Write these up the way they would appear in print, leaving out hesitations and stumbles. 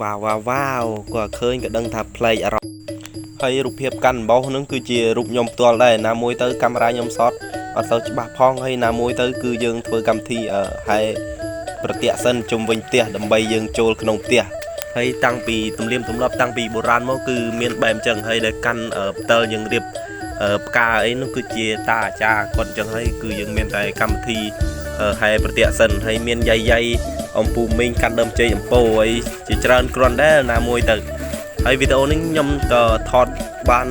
វ៉ាវវ៉ាវវ៉ាវគាត់ឃើញក៏ដឹងថាប្លែកអារម្មណ៍ហើយរូបភាពកាន់អំបោសហ្នឹងគឺជារូបខ្ញុំផ្ទាល់ដែរណាមួយទៅកាមេរ៉ាខ្ញុំសតអត់សូវច្បាស់ផងហើយណាមួយទៅគឺយើងធ្វើកម្មវិធីហែប្រតិសិនជុំវិញផ្ទះដើម្បីយើងចូលក្នុងផ្ទះហើយតាំងពីទំនៀមទម្លាប់តាំងពីបុរាណមកគឺមានបែបអញ្ចឹងហើយដែលកាន់ផ្តិលយើងរៀបផ្កាអីនោះគឺជាតាអាចារ្យគាត់អញ្ចឹងហើយគឺយើងមានតែកម្មវិធីហែប្រតិសិនហើយមានយាយយាយអំពូមីងកាន់ដើមចេកអំពោអីជាច្រើនគ្រាន់ដែរណាមួយទៅហើយវីដេអូនេះខ្ញុំក៏ថតបាន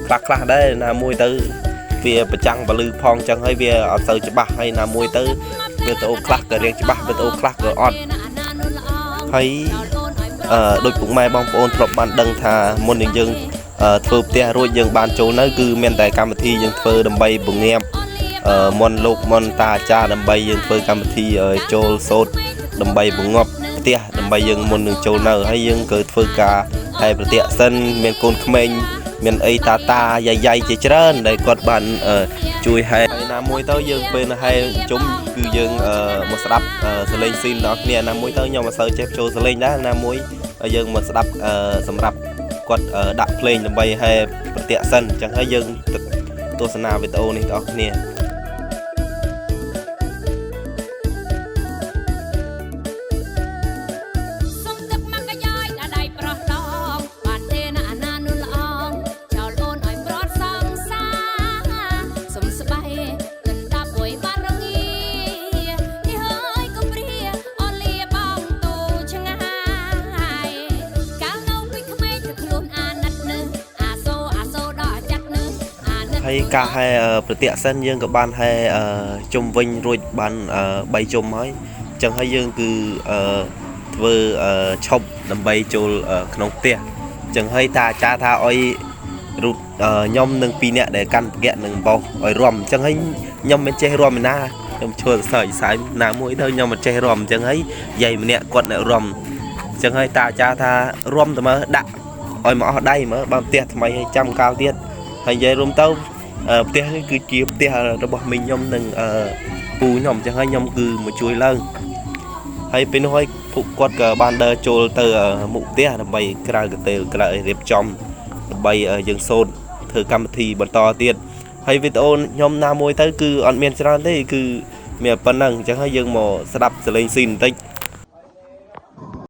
ខ្លះខ្លះដែរណាមួយទៅវាប្រចាំងបលឺផងអញ្ចឹងហើយវាអត់សូវច្បាស់ហើយណាមួយទៅវីដេអូខ្លះក៏រៀងច្បាស់វីដេអូខ្លះក៏អត់ហើយអឺដោយពុកម៉ែបងប្អូនធ្លាប់បានដឹងថាមុននឹងយើងធ្វើផ្ទះរួចយើងបានចូលនៅគឺមានតែកម្មវិធីយើងធ្វើដើម្បីពងាបមន់លោកមន់តាអាចារ្យដើម្បីយើងធ្វើកម្មវិធីចូលសូត្រដើម្បីបង្ងប់ផ្ទះដើម្បីយើងមុននឹងចូលនៅហើយយើងក៏ធ្វើការហែប្រតិសិនមានកូនក្មេងមានអីតាតាយាយយាយជាច្រើនដែលគាត់បានជួយហែហើយណាមួយទៅយើងពេលហែជុំគឺយើងមកស្ដាប់សលេងស៊ីនដល់គ្នាណាមួយទៅខ្ញុំមិនសូវចេះចូលសលេងដែរណាមួយយើងមកស្ដាប់សម្រាប់គាត់ដាក់ភ្លេងដើម្បីហែប្រតិសិនអញ្ចឹងហើយយើងទស្សនាវីដេអូនេះដល់គ្នា សុំទឹកមកកាយាយដល់ដៃប្រុសដងបានទេណាអាណានុលអងចោលអូនឲ្យប្រត់សងសាសុំស្បៃដណ្ដាប់អួយបានរងានេះហើយកុំព្រាអូនលាបងទូឆ្ងាយកាលនៅពីក្មេងទៅខ្លួនអាណិតនឹងអាសូអាសូដល់ចាត់នឹងអាណិត ហើយការហែប្រតិសិនយើងក៏បានហែជុំវិញរួចបាន3ជុំហើយអញ្ចឹងហើយយើងគឺធ្វើឈប់ដើម្បីចូលក្នុងផ្ទះអញ្ចឹងហើយតាអាចារ្យថាអុយរូបខ្ញុំនឹងពីរនាក់ដែលកាន់ប្រកនឹងបោសឲ្យរំអញ្ចឹងហើយខ្ញុំមិនចេះរំឯណាខ្ញុំឈួលសើចសើចណាមួយទៅខ្ញុំមិនចេះរំអញ្ចឹងហើយយាយម្នាក់គាត់អ្នករំអញ្ចឹងហើយតាអាចារ្យថារំទៅមើលដាក់ឲ្យមកអស់ដៃមើលបើផ្ទះថ្មីឲ្យចាំកាលទៀតហើយនិយាយរួមទៅផ្ទះនេះគឺជាផ្ទះរបស់មីងខ្ញុំនិងពូខ្ញុំអញ្ចឹងហើយខ្ញុំគឺមកជួយឡើងហើយពេលនោះហើយពួកគាត់ក៏បានដើរចូលទៅមុខផ្ទះដើម្បីក្រៅកន្ទេលក្រៅឲ្យរៀបចំដើម្បីយើងសូត្រធ្វើកម្មវិធីបន្តទៀតហើយវីដេអូខ្ញុំណាមួយទៅគឺអត់មានច្រើនទេគឺមានប៉ុណ្ណឹងអញ្ចឹងហើយយើងមកស្ដាប់សលេងស៊ីនបន្តិច។